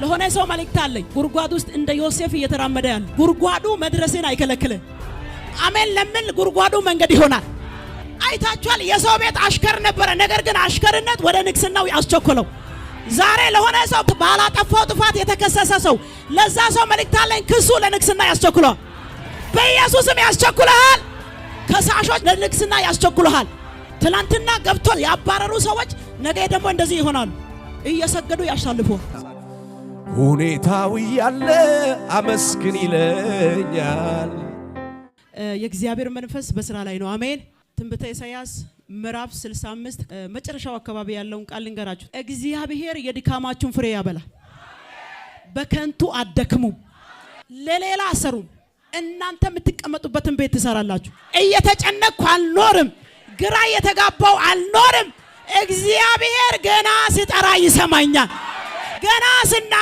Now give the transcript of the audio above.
ለሆነ ሰው መልእክት አለኝ። ጉድጓድ ውስጥ እንደ ዮሴፍ እየተራመደ ያለ ጉድጓዱ መድረስን አይከለክልም። አሜን ለምን ጉድጓዱ መንገድ ይሆናል። አይታችኋል። የሰው ቤት አሽከር ነበረ። ነገር ግን አሽከርነት ወደ ንግስናው ያስቸኮለው። ዛሬ ለሆነ ሰው ባላጠፋው ጥፋት የተከሰሰ ሰው፣ ለዛ ሰው መልእክት አለኝ። ክሱ ለንግስና ያስቸኩለዋል። በኢየሱስም ያስቸኩልሃል። ከሳሾች ለንግስና ያስቸኩልሃል። ትላንትና ገብቶ ያባረሩ ሰዎች ነገ ደግሞ እንደዚህ ይሆናሉ። እየሰገዱ ያሳልፉ። ሁኔታው ያለ አመስግን ይለኛል። የእግዚአብሔር መንፈስ በስራ ላይ ነው። አሜን። ትንቢተ ኢሳይያስ ምዕራፍ 65 መጨረሻው አካባቢ ያለውን ቃል ልንገራችሁ። እግዚአብሔር የድካማችሁን ፍሬ ያበላል። በከንቱ አትደክሙም፣ ለሌላ አሰሩም። እናንተ የምትቀመጡበትን ቤት ትሰራላችሁ። እየተጨነቅኩ አልኖርም፣ ግራ እየተጋባው አልኖርም። እግዚአብሔር ገና ስጠራ ይሰማኛል። ገና ስና